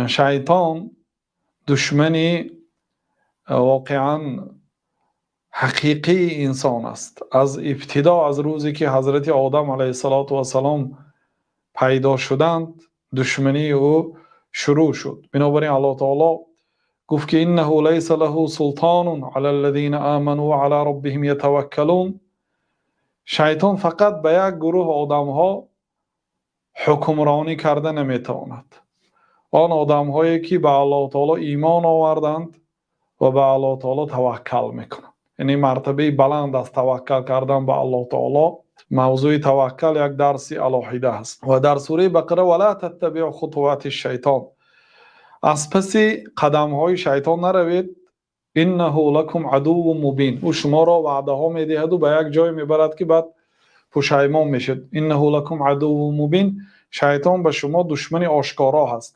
Шайтон душмани воқеан ҳақиқии инсон аст. Аз ибтидо, аз рӯзе ки ҳазрати Одам алайҳиссалом пайдо шуданд, душмании ӯ шурӯъ шуд. Бинобар ин Аллоҳи таъоло гуфт ки إنه ليس له سلطان على الذين آمنوا وعلى ربهم يتوكلون. Шайтон фақат ба як гурӯҳ одамҳо ҳукмронӣ карда наметавонад. Он одамҳое ки ба Аллоҳи таъоло имон оварданд ва ба Аллоҳи таъоло таваккул мекунанд. Яъне мартабаи баланд аст таваккул кардан ба Аллоҳи таъоло. Мавзӯи таваккул як дарси алоҳида аст. Ва дар сураи Бақара ولا تتبعوا خطوات الشيطان, аз паси қадамҳои шайтон наравед. إنه لكم عدو مبين. Ӯ шуморо ваъдаҳо медиҳад ва ба як ҷое мебарад, ки баъд пушаймон мешавед. إنه لكم عدو مبين. Шайтон ба шумо душмани ошкоро ҳаст.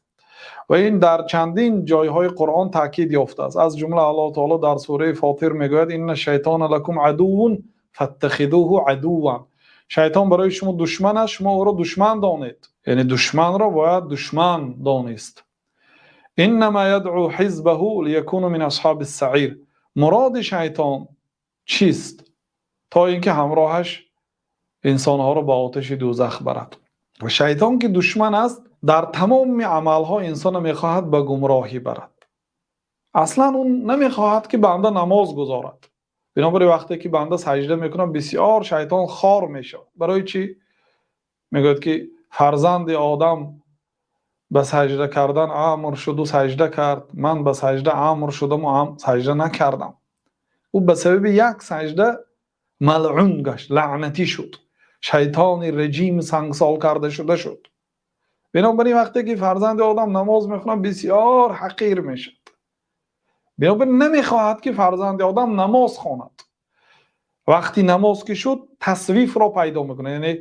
Ва ин дар чандин ҷойҳои Қуръон таъкид ёфтааст. Аз ҷумла Аллоҳи таъоло дар сураи Фотир мегӯяд: إن الشيطان لكم عدو فاتخذوه عدوا. Шайтон барои шумо душман аст, шумо ӯро душман донед. Яъне душманро бояд душман донист. إنما يدعو حزبه ليكونوا من أصحاب السعير. Муроди шайтон чист? То инки ҳамроҳаш инсонҳоро ба оташи дӯзах барад. Ва шайтон ки душман аст, дар тамоми амалҳо инсонро мехоҳад ба гумроҳӣ барад. Аслан ӯ намехоҳад, ки банда намоз гузорад. Бинобар ин вақте ки банда саҷда мекунад, бисёр шайтон хор мешавад. Барои чӣ? Мегӯяд ки фарзанди Одам ба саҷда кардан амр шуд, ӯ саҷда кард, ман ба саҷда амр шудам ва саҷда накардам. Ӯ ба сабаби як саҷда малъун гашт, лаънатӣ шуд, шайтони раҷим, сангсор карда шуда шуд. Бинобар ин вақте ки фарзанди Одам намоз мехонад, бисёр ҳақир мешавад. Бинобар ин намехоҳад, ки фарзанди Одам намоз хонад. Вақти намоз ки шуд, тасвифро пайдо мекунад, яъне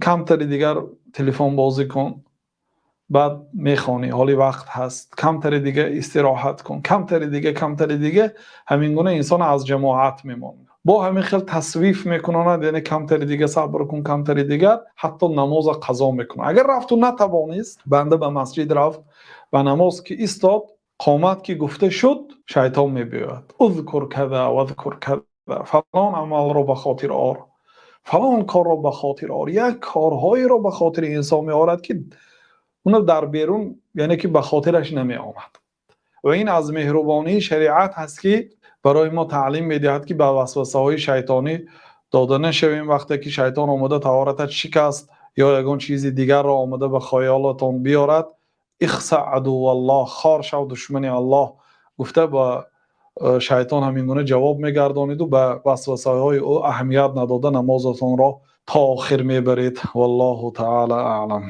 камтари дигар телефон бозӣ кун, баъд мехонӣ, ҳоли вақт ҳаст, камтари дига истироҳат кун, камтари дига, камтари дига. Ҳамин гуна инсон аз ҷамоат мемонад. Бо ҳамин хел тасвиф мекунонад, яъне камтари дига сабр кун, камтари дигар, ҳатто намоза қазо мекунад. Агар рафту натавонист, банда ба масҷид рафт, ба намоз ки истод, қомат ки гуфта шуд, шайтон мебиёяд: اذكر كذا واذكر كذا, фалон амалро ба хотир ор, фалон корро ба хотир ор. Як корҳоеро ба хотири инсон меорад, ки уно дар берун, яъне ки ба хотираш намеомад. Ва ин аз меҳрубонии шариат ҳаст, ки барои мо таълим медиҳад, ки ба васвасаҳои шайтонӣ дода нашавем. Вақте ки шайтон омода таҳоратат шикаст ё ягон чизи дигарро омода ба хаёлатон биёрад, اخسأ عدو الله, хор шав, душмани Аллоҳ, гуфта ба шайтон ҳамин гуна ҷавоб мегардониду ба васвасаҳои ӯ аҳамият надода, намозатонро то охир мебаред. والله تعالى أعلم.